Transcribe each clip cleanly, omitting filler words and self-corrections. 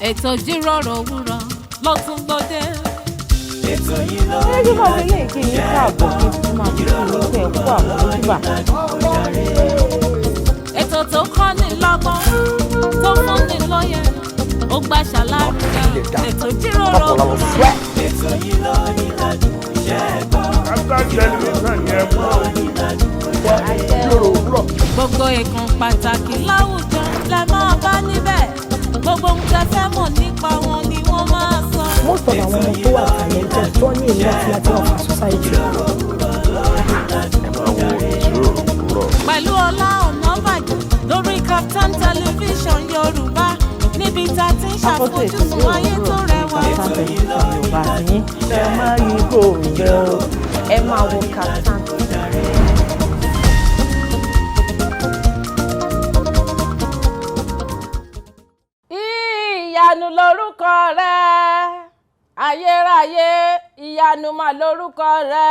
Ètò ìjíròrò òwúrọ̀ ló tún gbòde. Ètò yìí ló Ẹ jẹ́ máa fi lè kí yín káàbọ̀, kí n tún máa fi kí yín pé ẹ kú àmójúbà. Ètò tó kọ́ ni lọ́gbọ́n, tó fún ni lóye, ó gbà ṣàlàyé. Ètò ìjíròrò òwúrọ̀. Ètò yìí ló ní ládùn iṣẹ́ gbọ́. Kaftan Television yẹn mọ́ Jíròrò òwúrọ̀. Gbogbo ìkan pàtàkì láwùjọ lẹ máa bá níbẹ̀. Gbogbo ohun tẹ́ fẹ́ mọ̀ nípa wọn ni wọ́n máa sọ. Most of àwọn ọmọ tó wà talented, tó ní a lot láti offer society. Ẹ máa wo Ìjíròrò Òwúrọ̀. Pẹ̀lú Ọlá Ọ̀nàbàjọ́ lórí Kaftan Television Yorùbá, níbi tá a ti ń Akọ́tún ètò ṣàfojúsùn ìjíròrò ayé tó òwúrọ̀ rẹwà. Kaftan Television Yorùbá àti yín. Ẹ má yí kò bẹ́ o. Ẹ máa wo Kaftan. Ìyanu lorúkọ rẹ, ayérayé, ìyanu mà lorúkọ rẹ,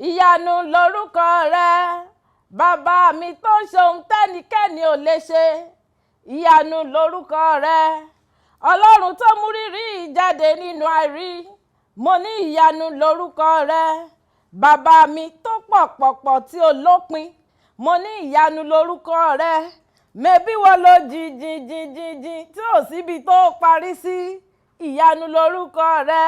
ìyanu lorúkọ rẹ, bàbá mi tó ń ṣohun tẹ́nikẹ́ni ò lè ṣe, ìyanu lorúkọ rẹ, Ọlọ́run tó mú rírí jáde nínú àìrí, mo ní ìyanu lorúkọ rẹ, bàbá mi tó pọ̀ pọ̀pọ̀ tí ó lópin, mo ní ìyanu lorúkọ rẹ. Mẹbí wọn ló jìn jìn jìn jìn jìn tí ò síbi tó parí sí, ìyanu lorúkọ rẹ.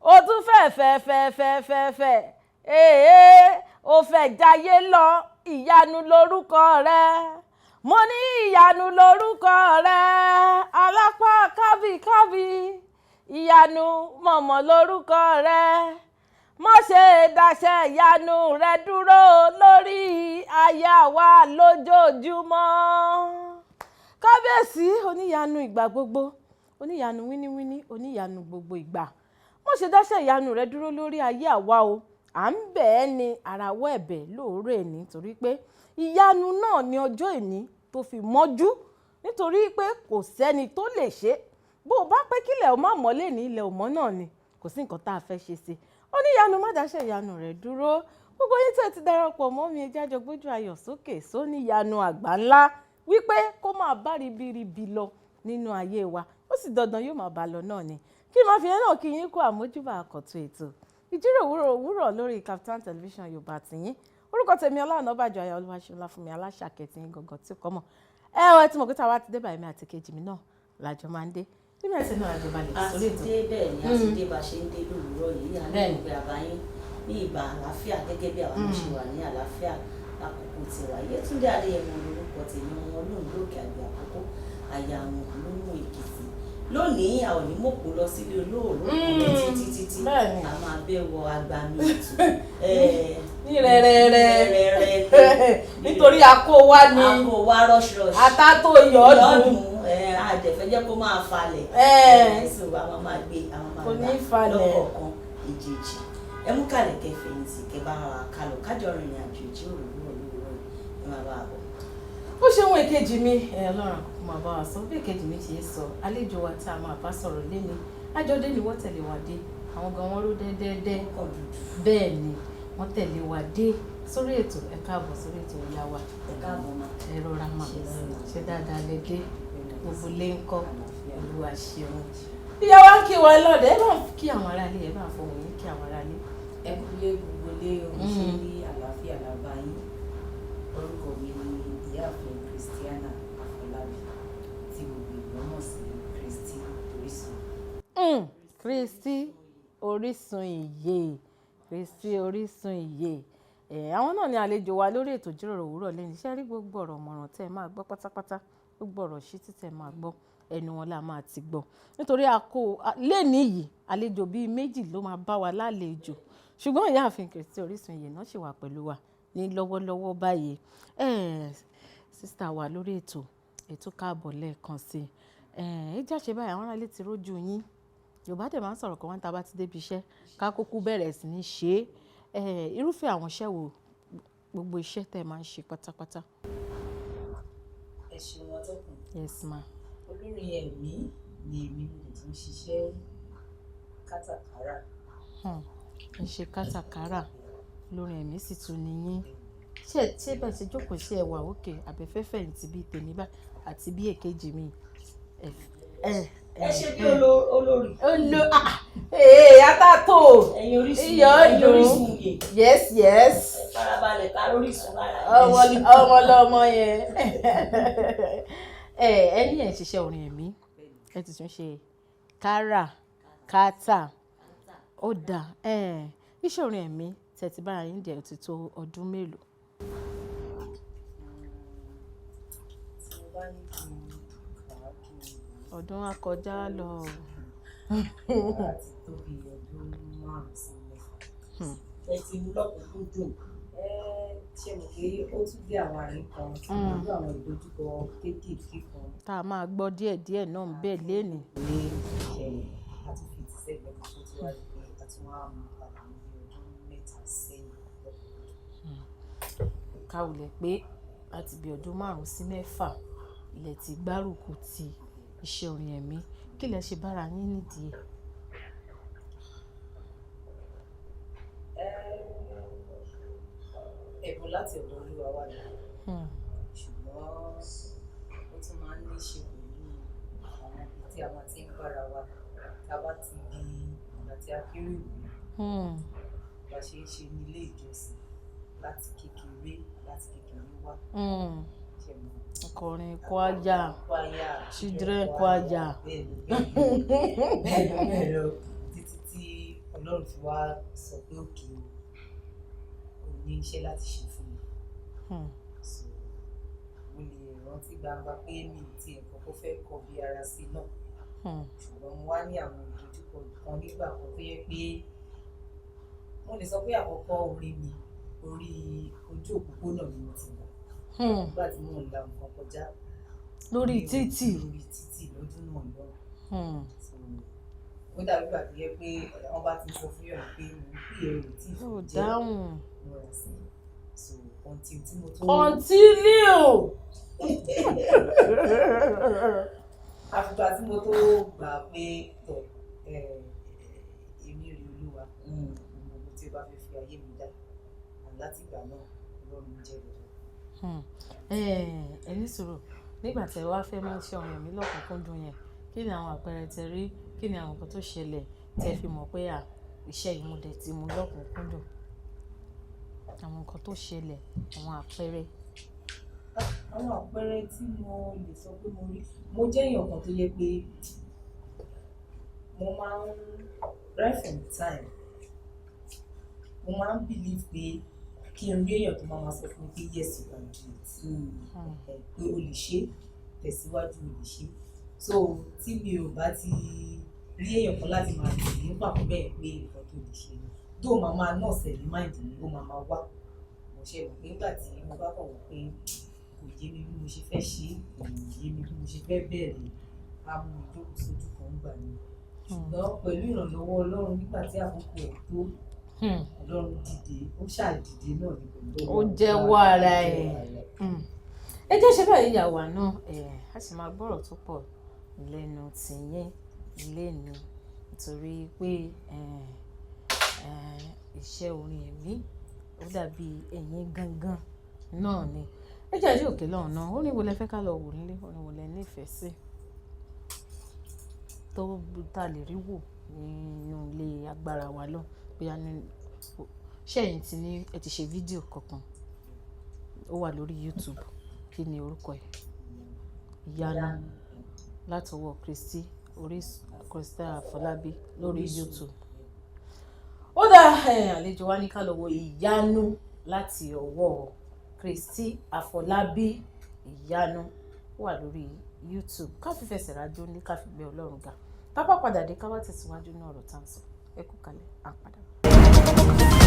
Ó tún fẹ́ fẹ́ fẹ́ fẹ́ fẹ́ fẹ́ ee, ó fẹ́ jayé lọ, ìyanu lorúkọ rẹ. Mo ní ìyanu lorúkọ rẹ, alápá kábíkábí, ìyanu mọ̀mọ́ lorúkọ rẹ. Má ṣe dáṣẹ́ ìyanu rẹ dúró lórí aya wa lójoojúmọ́. Kábíyèsí oníyanu ìgbà gbogbo, oníyanu wíníwíní, oníyanu gbogbo ìgbà, má ṣe dáṣẹ́ ìyanu rẹ dúró lórí ayé àwa o. À ń bẹ̀ ẹ́ ní arawọ́ ẹ̀bẹ̀ lóòrè ní, torí pé ìyanu náà ní ọjọ́ ìní tó fi mọ́jú, nítorí pé kò sẹ́ni tó lè ṣe. Bó o bá pẹ́ kílẹ̀ o má mọ́lé ní ilẹ̀ òmọ́ náà ni, kò sí nǹkan tá a fẹ́ ṣe sí i. Oníyanu, má dáṣẹ́ ìyanu rẹ̀ dúró. Gbogbo yín tẹ́ ti darapọ̀ mọ́ mi, ẹ jẹ́ á jọ gbójú ayọ̀ sókè sóníyanu àgbà ńlá, wípé kó máa bá ribiribi lọ nínú ayé wa. Ó sì dandan, yóò máa bá lọ náà ni. Kí n máa fi yẹn náà kí yín kó àmójúbà àkọ́tún ètò ìjíròrò òwúrọ̀ lórí Kaftan Television Yorùbá tìyín. Orúkọ tèmi, Ọlá Ọ̀nàbàjọ́, aya Olúwaṣọlá fún mi aláṣàkẹ́ tí yín gangan tí kò mọ̀. Ẹ ọ, ẹ ti mọ̀ pé táwa ti dé báyìí, mi àti kejì mi náà làjọ máa ń dé. Bí mi àti náà àjọ balẹ̀ A sórí ti ètò. dé. Bẹ́ẹ̀ ni, a ti dé bá a ṣe ń dé lówùúrọ̀ yìí. A ní ìpè àbáyín ní ìbà àlàáfíà, gẹ́gẹ́ bí àwọn ṣe wà ní àlàáfíà lákòókò tiwa. Yétúndé Adéyẹmọ lórúkọ tèmi, wọn lóun lókè àgbà àkókò àyà wọn ló mú Èkìtì. Lónìí, a ò ní mọ̀kó lọ sílé olóòrò kan títí títí. A máa bẹ́ wọ agbami ètò Ní rẹ̀rẹ̀rẹ̀. Rẹ̀rẹ̀rẹ̀. Nítorí akó wa ni. A kó wa rush rush. Atátó yọ̀ọ́dún. Àdẹ̀fẹ́ jẹ́ kó máa falẹ̀. So a máa máa gbé, a máa máa Kò ní gbà falẹ̀. lọ́kọ̀ọ̀kan èjèèjì. Ẹ mú kàlẹ̀ kẹfẹ̀yìntì kẹ bá wa kálọ̀, kájọ rìnrìn àjò ìjíròrò òwúrọ̀ lówùúrọ̀ yìí. Ẹ máa bá wa bọ̀. Ó ṣeun, èkejì mi. Ẹ Ọlọ́run àkókò máa bá wa sọ. Bí èkejì mi ṣe é sọ, àlejò wa tá a máa bá sọ̀rọ̀ léni, àjọdé ni wọ́n tẹ̀lé wa dé. Àwọn gan wọn ró dẹ́dẹ́dẹ́. Kọ̀ dúdú. Bẹ́ẹ̀ ni, wọ́n tẹ̀lé wa dé sórí ètò. Ẹ káàbọ̀ sórí ètò, ìyá wa. Ẹ káàbọ̀ máa. Ẹ rọra mà. Ṣe dáadáa lẹ dé? Gbogbo lé ń kọ́? Olúwa ṣeun. Ìyá wa ń kí wa lọ́dẹ. Ẹ bá ń kí àwọn aráalé, ẹ bá ń fohùn yín kí àwọn aráalé. Ẹ kúlé, gbogbo lé ohun ṣe ní àlàáfíà làbá yín. Orúkọ mi ni Ìyáàfin Christiana Afọlábí, tí gbogbo èèyàn mọ̀ sí Kristi Orísun. Kristi Orísun Ìyè, Kristi Orísun Ìyè. Ẹ àwọn náà ni àlejò wa lórí ètò ìjíròrò òwúrọ̀ lẹ́nu iṣẹ́ rí. Gbogbo ọ̀rọ̀ ọ̀mọ̀ràn tẹ́ ẹ máa gbọ́ pátápátá, gbogbo ọ̀rọ̀ ṣítí tẹ́ ẹ máa gbọ́, ẹnu wọn la máa ti gbọ́, nítorí a kó lẹ́ni yìí, àlejò bíi méjì ló máa bá wa lálejò, ṣùgbọ́n Ìyáàfin Kristi Orísun Ìyè náà ṣì wà pẹ̀lú wa ní lọ́wọ́lọ́wọ́ báyìí. Sister wa lórí ètò, ètò, káàbọ̀ lẹ́ẹ̀kan sí i. Ẹ jáṣe báyìí, àwọn aráalé ti rójú yín. Yorùbá dẹ̀ máa ń sọ̀rọ̀ kan, wọ́n tá a bá ti débi iṣẹ́, ká kúkú bẹ̀rẹ̀ sí ní ṣe é. Irúfẹ́ àwọn iṣẹ́ wo, gbogbo iṣẹ́ tẹ́ ẹ máa ń ṣe pátápátá? Ẹ ṣeun, atọ́kùn. Yes ma. Olórin ẹ̀mí ni èmi, mo dẹ̀ tún ṣiṣẹ́ kátàkárà. Ń ṣe kátàkárà, olórin ẹ̀mí sì tún ni yín. Ṣé bẹ́ẹ̀ ṣe jókòó, ṣé ẹ wà òkè àbẹ̀fẹ́fẹ̀yìntì bíi tèmi báyìí àti bí èkejì mi? Ẹ ṣe bí olórí. Olo ee atato. Ẹ̀yin Orísun. Iyọ̀ Ẹ̀yin dùn. Orísun yè. Yes, yes. Ẹ farabalẹ̀ ká lórísun lára. Ọmọ ọmọ lọmọ yẹn. Ẹ ní ẹ̀ ń ṣiṣẹ́ orin ẹ̀mí, ẹ ti tún ṣe kárà kátà. Ó dáa. Iṣẹ́ orin ẹ̀mí tẹ́ ti bára yín dẹ̀ ti tó ọdún mélòó? Tí mo bá ní kí n kà á, kí n wò Ọdún á kọjá lọ. ó, á ti tó bí ọdún 5 sí 6. Ẹ ti mú lọ́kùnkúndùn. Ẹ ṣe mọ̀ pé ó tún dé àwọn àárín kan pẹ̀lú àwọn ìdojúkọ kéékèèké kan Tá a máa gbọ́ díẹ̀díẹ̀ náà ń bẹ̀ lénìí. ní àtúnfi ti sẹ́gbẹ̀ẹ́ kan tó tún wá rí pé a tún wá mú padà ní bí ọdún 3 sẹ́yìn lọ́kùnkúndùn. Káwulẹ̀ pé láti bí ọdún 5 sí 6 ilẹ̀ ti gbárùkù ti iṣẹ́ orin ẹ̀mí. Kí lẹ ṣe bára yín nídìí ẹ̀? Ẹ̀bùn láti ọ̀dọ̀ Olúwa wà ní, ṣùgbọ́n ó tún máa ń ní ṣe pẹ̀lú àwọn ibi tí a máa ti ń bára wa, tá a bá ti di ìgbà tí a kéré ìwé, bá ṣe ń ṣe ní ilé ìjọsìn láti kékeré wá, ṣe mọ̀. Akọrin choir. Choir. Children choir. Bẹ́ẹ̀ ni, bẹ́ẹ̀ lọ, bẹ́ẹ̀ lọ, títí tí Ọlọ́run fi wá sọ pé okay o, ò ní iṣẹ́ láti ṣe fún mi. So mo lè rántí gbangba pé mi ò tiẹ̀ kọ́kọ́ fẹ́ kọ bí ara sí náà, ṣùgbọ́n mo wá ní àwọn ìdojúkọ kan nígbà kan tó yẹ pé mo lè sọ pé àkọ́kọ́ orin mi, orí ojú òpópónà ni mo ti gbà nígbà tí mò ń la nǹkan kọjá. Lórí títì. Lórí títì lọ́dún náà lọ. So ó dàbí ìgbà tó yẹ pé wọ́n bá ti sọ fún yàn pé mò ń pè é, ò tí ì Yóò jẹ́ dáhùn. múra sí i. So until tí mo tó Continue. Àfìgbà tí mo tó gbà pé tọ̀, èmi rí Olúwa, gbogbo tí o bá fẹ́ fi ayé mi dá, láti ìgbà náà Ọlọ́run jẹ́ rere. Ẹ ní sùúrù. Nígbà tí ẹ wá fẹ́ mú iṣẹ́ orin ẹ̀mí lọ́kùnkúndùn yẹn, kí ni àwọn àpẹẹrẹ tẹ rí? Kí ni àwọn nǹkan tó ṣẹlẹ̀ tẹ fi mọ̀ pé à iṣẹ́ yìí mo dẹ̀ ti mú lọ́kùnkúndùn? Àwọn nǹkan tó ṣẹlẹ̀, àwọn àpẹẹrẹ. Àwọn àpẹẹrẹ tí mo lè sọ pé mo rí, mo jẹ́ èèyàn kan tó yẹ pé mo máa ń, right from time, mo máa ń believe pé kí n rí èèyàn tó máa ma sọ fún mi pé yes, you can do it, pé o lè ṣe, tẹ̀síwájú, o lè ṣe. So tí mi ò bá ti rí èèyàn kan láti máa tì ní pàpọ̀ bẹ́ẹ̀ pé nǹkan tó lè ṣe ni tó máa máa nọ̀ọ̀sẹ̀ ní mind mi, ó máa máa wá. Mo ṣe mọ̀ pé nígbà tí mo bá kàn wọ́n pé kò yé mi bí mo ṣe fẹ́ ṣe é, kò yé mi bí mo ṣe fẹ́ bẹ̀rẹ̀, á mú mi jókòó sójú kan gbà mí. Ṣùgbọ́n pẹ̀lú ìrànlọ́wọ́ Ọlọ́run, nígbà tí àkókò ẹ̀ tó, Ọlọ́run dìde, ó ṣàdìde náà ní pẹ̀lú Ó jẹ́wọ́ ara ẹ̀. Ẹ jẹ́ ṣe báyìí, ìyàwó àná ẹ̀ a sì máa gbọ́rọ̀ tó pọ̀ lẹ́nu tìyín lẹ́nu, nítorí pé iṣẹ́ orin ẹ̀mí ó dàbí ẹ̀yin gangan náà ni. Ẹ jẹ́ àdé òkè lọ́hùn náà. Orin wo lẹ fẹ́ ká lọ wò nílé? Orin wo lẹ nífẹ̀ẹ́ sí tó ta lè rí wò nínú ilé agbára wa lọ? Bóyá ní ṣé ẹ̀yin ti ní ẹ ti ṣe fídíò kankan, ó wà lórí YouTube? Kí ni orúkọ ẹ̀? Ìyanu látọwọ́ Kristi Orísun, Kristi Àfọlábí lórí YouTube. Ó dá àlejò wa ní ká lọ wo Ìyanu láti ọwọ́ Kristi Àfọlábí. Ìyanu wà lórí YouTube. Ká fi fẹsẹ̀ rájò ní, ká fi gbé Ọlọ́run ga. Tápá padà dé, ká wá tẹ̀síwájú ní ọ̀rọ̀ tá à ń sọ. Ẹ kú kalẹ̀, à ń padà bọ̀.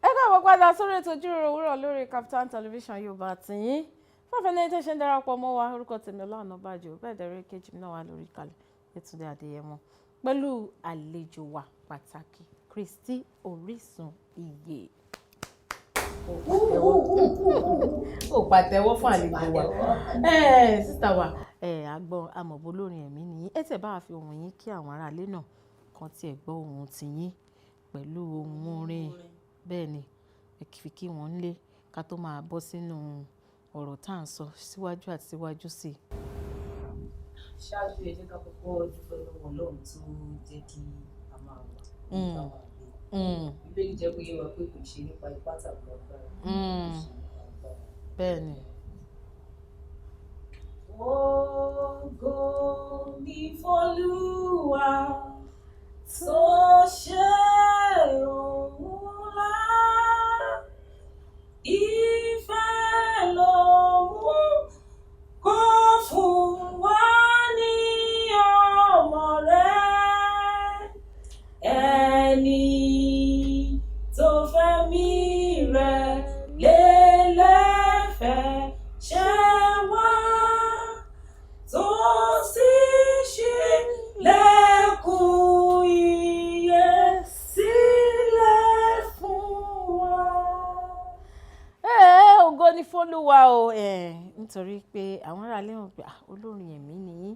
Ẹ káàbọ̀ padà sórí ètò Ìjíròrò Òwúrọ̀ lórí Kaftan Television Yorùbá tìyín. Fáfẹ́ ní tẹ́ ṣe ń darapọ̀ mọ́ wa, orúkọ tèmi Ọlá Ọ̀nàbàjò, bẹ́ẹ̀ dẹ̀rẹ́ kejì náà wà lórí ìkàlẹ̀, Yétúndé Adéyẹmọ, pẹ̀lú àlejò wa pàtàkì, Kristi Orísun Ìyè. Ó pàtẹ́wọ́ fún àlejò wa. Sísá wa, àgbọn amọ̀bọ lórin ẹ̀mí nìyí. Ẹ tẹ̀ bá wa fi ohùn yín kí àwọn aráalé náà kan tiẹ̀ gbọ́ ohùn tiyín pẹ̀lú ohùn orin. Bẹ́ẹ̀ ni, ẹ fi kí wọ́n lé. Ká tó máa bọ́ sínú ọ̀rọ̀ tá à ń sọ síwájú àti síwájú sí i. Ṣáájú, ẹ jẹ́ ká kọ́kọ́ dúpẹ́ lọ́wọ́ Ọlọ́run tó jẹ́ kí a máa wà nípa wà bẹ́ẹ̀. Bíbélì jẹ́ kó yé wa pé kò ṣe nípa ipá tàbí agbára, kò ṣe nípa agbára. Bẹ́ẹ̀ ni. Ògo ni f'Olúwa tó ṣe ohun ńlá. Ìfẹ́ ló mú kó fún wa ní ọmọ rẹ̀. Ẹni tó fẹ̀mí rẹ̀ lélẹ̀ fẹ́ṣẹ̀ wá, tó sì ṣílẹ̀kùn ìyè sílẹ̀ fún wa. Ògo ni f'Olúwa o, nítorí pé àwọn aráalé wọn pé, "Ah, olórin ẹ̀mí ni yín."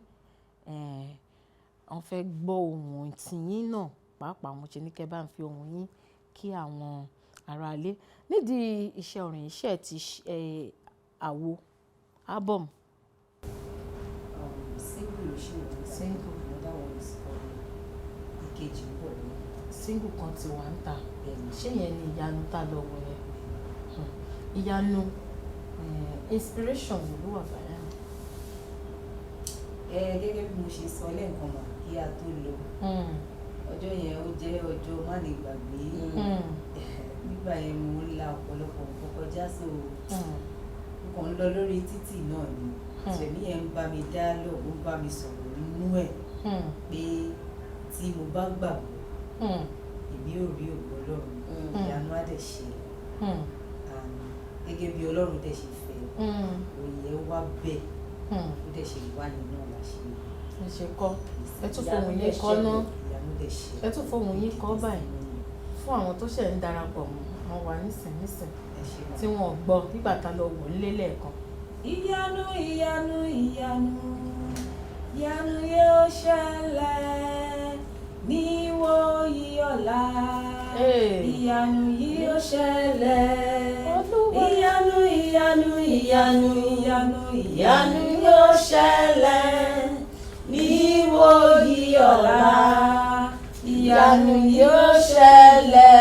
Wọ́n fẹ́ gbọ́ ohùn tiyín náà pàápàá. Mo ṣe ní kẹ́ bá ń fi ohùn yín kí àwọn aráalé nídìí iṣẹ́ orin, iṣẹ́ ti àwo album. Single ló ṣì wà níta. Single. Another one is coming. Ìkejì ń bọ̀ lọ́nà. Single kan ti wà ń ta? Bẹ́ẹ̀ni. Ṣé yẹn ni ìyanu tá a lọ wọ yẹn? Ìyanu, inspiration wo ló wà báyà? Ẹ gẹ́gẹ́ bí mo ṣe sọ lẹ́ẹ̀kan mà kí a tó lọ, ọjọ́ yẹn, ó jẹ́ ọjọ́ má lè gbàgbé. Nígbà yẹn, mo ń la ọ̀pọ̀lọpọ̀ nǹkan kọjá, so mo kàn ń lọ lórí títì náà ni tẹ̀mí yẹn ń bá mi dá lọ, ó ń bá mi sọ̀rọ̀ nínú ẹ̀ pé tí mo bá gbàgbọ́, èmi ò rí ògo Ọlọ́run, ìyanu á dẹ̀ ṣe. And gẹ́gẹ́ bí Ọlọ́run dẹ̀ ṣe fẹ́, òye ẹ̀ wá bẹ́ẹ̀, ó dẹ̀ ṣe wá yẹn náà la ṣe. Ẹ ṣe kọ́, ẹ tún fohùn yín kọ́ náà. Ìyanu dẹ̀ ṣe. Ẹ tún fohùn yín kọ́ báyìí fún àwọn tó ṣẹ̀ ń darapọ̀ mọ́ wa nísìn nísìn Ẹ ṣe mà. tí wọ́n gbọ́ nígbà tá a lọ wò ń lé lẹ́ẹ̀kan. Ìyanu, ìyanu, ìyanu, ìyanu yóò ṣẹlẹ̀ níwòyí ọ̀la. Ìyanu yóò ṣẹlẹ̀. Olúwa. Ìyanu, ìyanu, ìyanu, ìyanu, ìyanu yóò ṣẹlẹ̀ níwòyí ọ̀la. Ìyanu yóò ṣẹlẹ̀.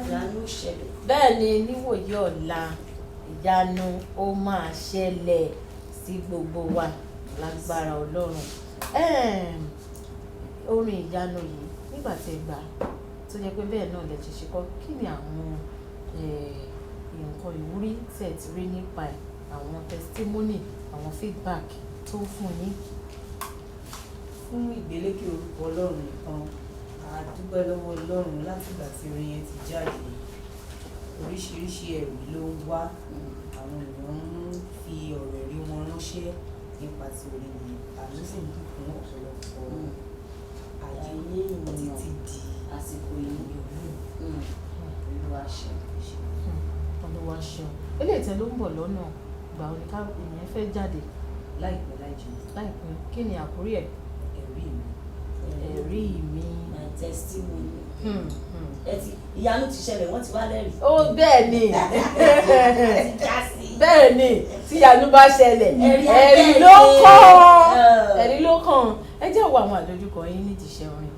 Ìyanu ṣẹlẹ̀. Bẹ́ẹ̀ ni, níwòyí ọ̀la, ìyanu ó máa ṣẹlẹ̀ sí gbogbo wa lágbára Ọlọ́run. Orin ìyanu yìí, nígbà tí ẹ gbà tó jẹ́ pé bẹ́ẹ̀ náà lẹ ṣe ṣe kọ́, kí ni àwọn nǹkan ìwúrí tí ẹ ti rí nípa ẹ̀, àwọn testimony, àwọn feedback tó fún yín? Fún ìgbélékè orúkọ Ọlọ́run nìkan, a dúpẹ́ lọ́wọ́ Ọlọ́run. Látìgbà tí orin yẹn ti jáde, oríṣiríṣi ẹ̀rí ló ń wá. Àwọn èèyàn ń fi ọ̀rọ̀ ẹ̀rí wọn ránṣẹ́ nípa ti orin yẹn. Àánú sì ń bùkún ọ̀pọ̀lọpọ̀ ayé Ayé ènìyàn. títí di Àsìkò yìí. òní. Olúwa ṣe. Olúwa ṣeun. Eléyìí tẹ ló ń bọ̀ lọ́nà, ìgbà wo ni ká ìyẹn fẹ́ jáde? Láìpẹ́ láì jìnnà. Láìpẹ́. Kí ni àkórí ẹ̀? Ẹ̀rí mi. Ẹ̀rí mi. My testimony. Hmm. Ẹ ti ìyanu ti ṣẹlẹ̀, wọ́n ti wá lẹ́rìí. Ó bẹ́ẹ̀ ni. Ti já sí. Bẹ́ẹ̀ ni, tí ìyanu bá ṣẹlẹ̀, Ẹ̀rí á ẹ̀rí tẹ̀lé. ló kàn. Eh. Ẹ̀rí ló kàn. Ẹ jẹ́ wo àwọn àdójúkọ yín nídìí iṣẹ́ orin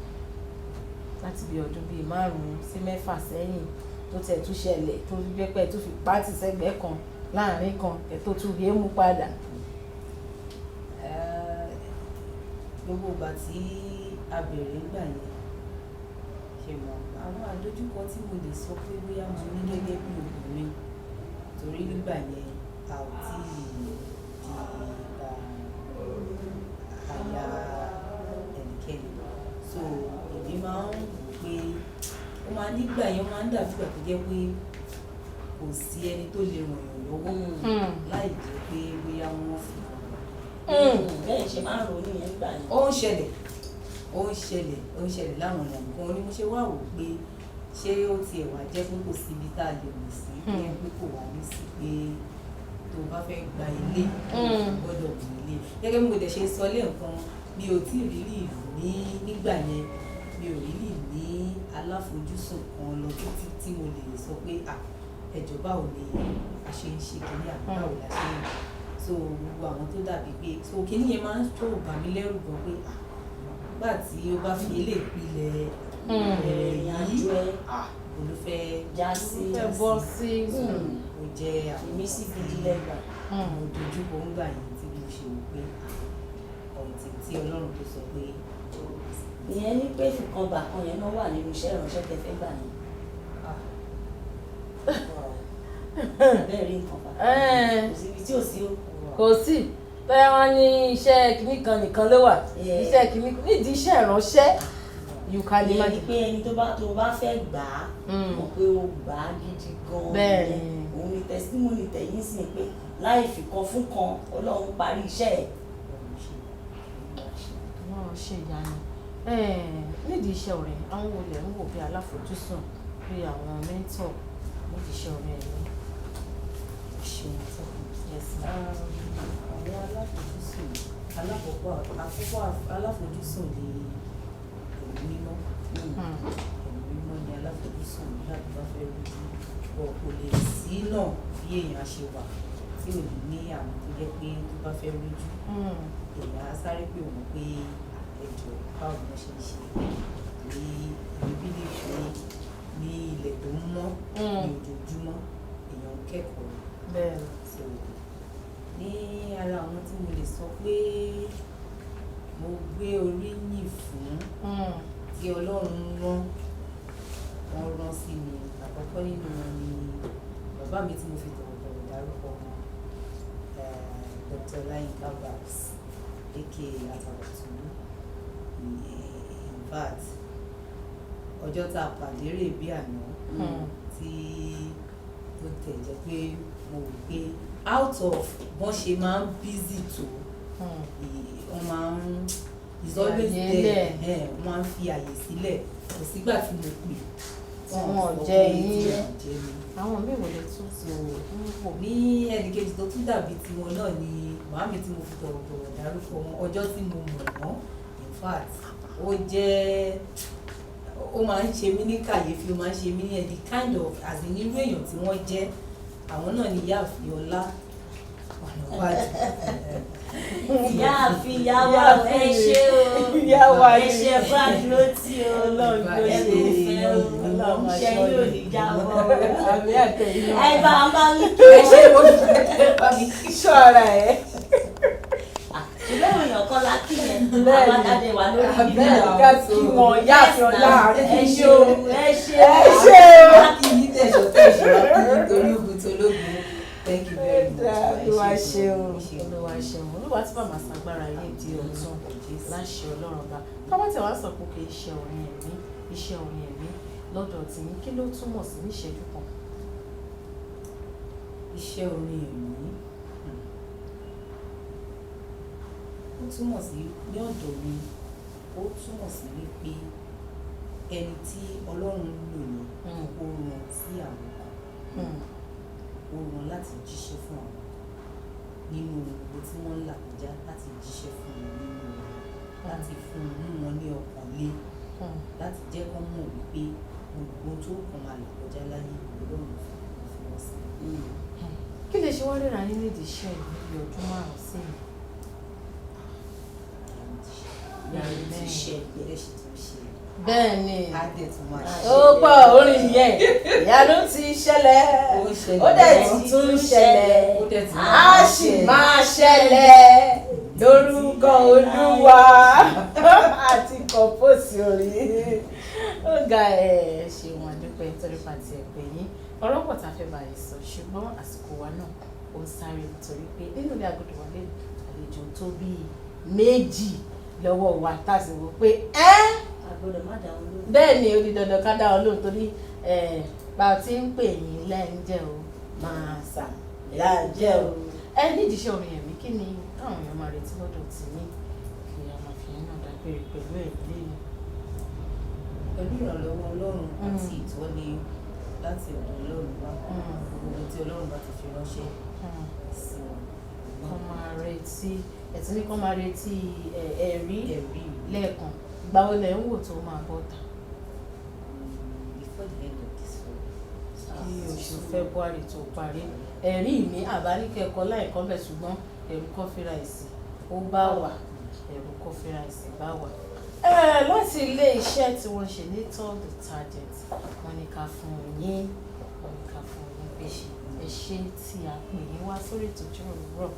láti bí ọdún bíi 5 sí 6 sẹ́yìn tó tẹ̀ tún ṣẹlẹ̀, tó fi jẹ́ pé ẹ tún fi pátì sẹ́gbẹ̀ẹ́ kan láàrin kan, ẹ tó tún rí mú padà. Gbogbo ìgbà tí a bẹ̀rẹ̀ nígbà yẹn, ṣe mọ̀, àwọn àdójúkọ tí mo lè sọ pé bóyá mo ní gẹ́gẹ́ bí obìnrin, torí nígbà yẹn a ò tí ì di aya ẹnikẹ́ni, so èmi máa ń wò pé ó máa nígbà yẹn, ó máa ń dàbí ìgbà tó jẹ́ pé kò sí ẹni tó lè ràn yàn lọ́wọ́ láì jẹ́ pé bóyá wọ́n fi hàn. Bẹ́ẹ̀ ṣe máa ń ronú yẹn gbà yẹn. Ó ń ṣẹlẹ̀, ó ń ṣẹlẹ̀, ó ń ṣẹlẹ̀ láwọn ọ̀nà kan ní. Mo ṣe wá wò pé ṣé ó tiẹ̀ wá jẹ́ pé kò síbi tá a lè rìn sí pé pé kò wá ní sí pé tó o bá fẹ́ gba ilé, o gbọ́dọ̀ wọ ilé. Gẹ́gẹ́ bí mo dẹ̀ ṣe sọ lẹ́ẹ̀kan, mi ò tí ì rí ní nígbà yẹn, mi ò rí ní aláfojúsùn kan lọ títí tí mo lè sọ pé à Ẹjọ́, báwo ni a ṣe ń ṣe kíní, àbí báwo la ṣe ń lò? So gbogbo àwọn tó dàbí pé, so kíní yẹn máa ń tó bà mí lẹ́rù gan pé, ah, nígbà tí ó bá fi eléyìí pilẹ̀ ìrìn yìí, àjò ẹ ah, kò ló fẹ́ já sí. Fẹ́ bọ́ sí. Ó jẹ́ àwọn Ìmísí gidi lẹ́gbàá. Mo dojúkọ ń gbà yẹn tí mo ṣe wò pé ọ̀ǹtí tí Ọlọ́run tó sọ pé Ìyẹn ní pé fìkan bà kan yẹn náà wà nínú iṣẹ́ ìránṣẹ́ tẹ fẹ́ gbà yẹn. Ah, wow. Bẹ́ẹ̀ rí nǹkan fà. Ẹ́ẹ̀. Kò síbi tí ò sí o. Kò sí tọ́yà wọn ní iṣẹ́ kìíní kan nìkan ló wà. Yeah. Iṣẹ́ kìíní nídìí iṣẹ́ ìránṣẹ́, you can Ìyẹn ni imagine. pé ẹni tó bá fẹ́ gbà á, mọ̀ pé o gbà á gidi gan-an. Bẹ́ẹ̀ nìyẹn. ni. Òun ni testimony tẹ̀yìn sí pé láì fìkan fún kan, Ọlọ́run parí iṣẹ́ ẹ̀. Wọ́n ṣe ìyanu nídìí iṣẹ́ orin. Àwọn wo lẹ̀ ń wò bí aláfojúsùn, bí àwọn mentor nídìí iṣẹ́ orin ẹ̀mí? Ṣeun tọkùn. Yes, ma'am. Àwọn aláfojúsùn, alákọ̀ọ́kọ́, àkọ́kọ́ aláfojúsùn ni Ẹ̀mí Mímọ́. Ẹ̀mí Mímọ́ ni aláfojúsùn nígbà tó bá fẹ́ rújú bọ̀. Kò lè sí náà bí èèyàn ṣe wà tí ò ní ní àwọn tó jẹ́ pé tó bá fẹ́ rújú, èèyàn á sáré pè wọ́n pé, "Ẹjọ́, báwo ni wọ́n ṣe ń ṣe?" Torí èmi bí lè pé ní ilẹ̀ tó ń mọ́ ní ojoojúmọ́, èèyàn ń kẹ́kọ̀ọ́. So ní ara àwọn tí mo lè sọ pé mo gbé oríyìn fún, tí Ọlọ́run rán, wọ́n rán sí mi, àkọ́kọ́ nínú wọn ni bàbá mi tí mo fi tọ̀wọ̀tọ̀wọ̀ dárúkọ wọn, Dr. Ọláyínká Babs, aka Àtàbàtúbú. In fact, ọjọ́ tá a pàdé rè bí àná, tí tó tẹ̀ jẹ́ pé mo wò pé out of bọ́n ṣe máa ń busy tó, wọ́n máa ń is always Àyè there. lẹ̀. Wọ́n máa ń fi àyè sílẹ̀. Kò sígbà tí mo pè tí wọn ò sọ jẹ́ pé yín. tí wọn ò jẹ́ mi. Àwọn míì wò lè tún So ń wò? Ní ẹnìkejì tó tún dàbí tiwọn náà ni màámi tí mo fi tọ̀wọ̀tọ̀wọ̀ dárúkọ wọn. Ọjọ́ tí mo mọ̀ wọ́n, in fact, ó jẹ́ ó máa ń ṣe mí ní kàyéfì, ó máa ń ṣe mí ní ẹni kind of as in irú èèyàn tí wọ́n jẹ́. Àwọn náà ni Ìyáàfin Ọlá Ọ̀nàbàjọ́. Ìyáàfin, ìyá wa, ẹ ṣé o. Ìyá wa. Ẹ ṣé fún àdúró tí o. Ọlọ́run ló Ẹ ṣe. kò fẹ́ o. Ọlọ́run máa Iṣẹ́ ṣọ́ yóò ni. ní jábọ́ o. Àmì àtẹ̀yìn. Ẹ bá a bá wí kí. Ẹ ṣé, mo fẹ́ bá mi kí. Ṣọ́ra ẹ̀. Ṣùgbọ́n èèyàn kan la kí yẹn. Bẹ́ẹ̀ni. Àwọn adáde wà lórí Bẹ́ẹ̀ ìlú. ká kí wọn, Ìyáàfin Ọlá. Ẹ ṣé o, ẹ ṣé o. Ẹ ṣé o. Kí yín tẹ̀sọ̀ tẹ̀sọ̀ nítorí ogun tó lógun. Thank you very much. Olúwa ṣeun. Ẹ ṣé. Olúwa ṣeun. Olúwa tí bàbá ṣàgbára yé di ọ̀tun láṣẹ Ọlọ́run bá tọ́wọ́ tí wàá sọ pé kì í ṣe orin ẹ̀mí. Iṣẹ́ orin ẹ̀mí lọ́dọ̀ tí yín, kí ló túmọ̀ sí ní ìṣẹ́jú kan? Iṣẹ́ orin ẹ̀mí, ó túmọ̀ sí ní ọ̀dọ̀ mi, ó túmọ̀ sí wípé ẹni tí Ọlọ́run ń lò ní, ó rán sí àwọn kan, ó rán láti jíṣẹ́ fún àwọn kan nínú gbogbo tí wọ́n ń là kọjá, láti jíṣẹ́ fún wọn nínú wọn, láti fún mú wọn ní ọkàn lé, láti jẹ́ kán mọ̀ wípé gbogbo tó kàn máa là kọjá láyé, Ọlọ́run fi wọ́n sí. Kí lè ṣe wá ríra yín nídìí iṣẹ́ yìí níbi ọdún 5 sí mi? Ti ṣẹlẹ̀. Ẹ ṣì tún ṣe. Bẹ́ẹ̀ ni. Á dẹ̀ tún máa ṣe. Ó pọ̀ orin yẹn, ìyanu ti ṣẹlẹ̀. Ó ń ṣẹlẹ̀. Ó dẹ̀ ti tún ṣẹlẹ̀. Ó dẹ̀ tún á sì máa ṣẹlẹ̀ lórúkọ Olúwa. Àti compose orin ó ga. Ẹ̀ ṣeun, àdúpẹ́ nítorí pàtì ẹ̀pẹ́ yín. Ọ̀rọ̀ pọ̀ tá a fẹ́ bá yìí sọ, ṣùgbọ́n àsìkò wa náà ó ń sáré, nítorí pé nínú ilé agodo wa lé àlejò tó bíi méjì lọ́wọ́ wa, tá a sì wò pé ẹ́ A gbọ́dọ̀ má dá wọn lóhùn. Bẹ́ẹ̀ ni, ó di dandan ká dá ọ lóhùn, torí bá a ti ń pè yín lẹ́ńjẹ́ o, máa sà láǹjẹ́ o. Ẹ nídìí iṣẹ́ orin ẹ̀mí, kí ni káwọn èèyàn máa retí lọ́dọ̀ tì ní kí a máa fi yín náà dágbére pẹ̀lú ẹ̀ lẹ́nu? Pẹ̀lú ìrànlọ́wọ́ Ọlọ́run àti ìtọ́ni láti ọ̀dọ̀ Ọlọ́run wá, gbogbo tí Ọlọ́run bá ti fi ránṣẹ́ sí wọn. Kọ́ máa retí, ẹ̀tí ní kọ́ máa retí ẹ̀rí ẹ̀rí lẹ́ẹ̀kan. Ìgbà wo lẹ̀ ń wò tó máa bọ́ ta? Before the end of this year. Kí oṣù Oṣù February tó parí. Ẹ̀rí mi àbáríkẹ́kọ̀ọ́ láìkọ́ bẹ̀, ṣùgbọ́n ẹ̀rù kọfíráìsì ó bá wà, ẹ̀rù kọfíráìsì bá wà. Láti ilé iṣẹ́ tí wọ́n ṣe ní Litol detergent, wọ́n ní ká fún yín, wọ́n ní ká fún yín pé ẹ ṣe tí a pè yín wá sórí ètò ìjíròrò òwúrọ̀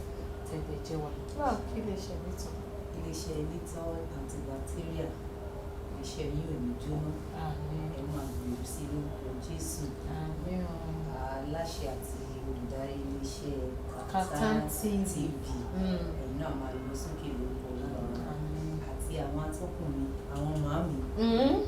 tẹ̀lé jẹ́ wa. Báwo kí lè ṣe Litol? Iléeṣẹ́ Litol antibacterial, iléeṣẹ́ yín ò ní jóná. Àmín. Ẹ máa gbèrú sí lórúkọ Jésù. Àmín o. Aláṣẹ àti olùdarí iléeṣẹ́ Kaftan TV. TV, ẹ̀yin náà máa lọ sókè lórúkọ Olúwa wa. Àti àwọn atọ́kùn mi, àwọn màámi,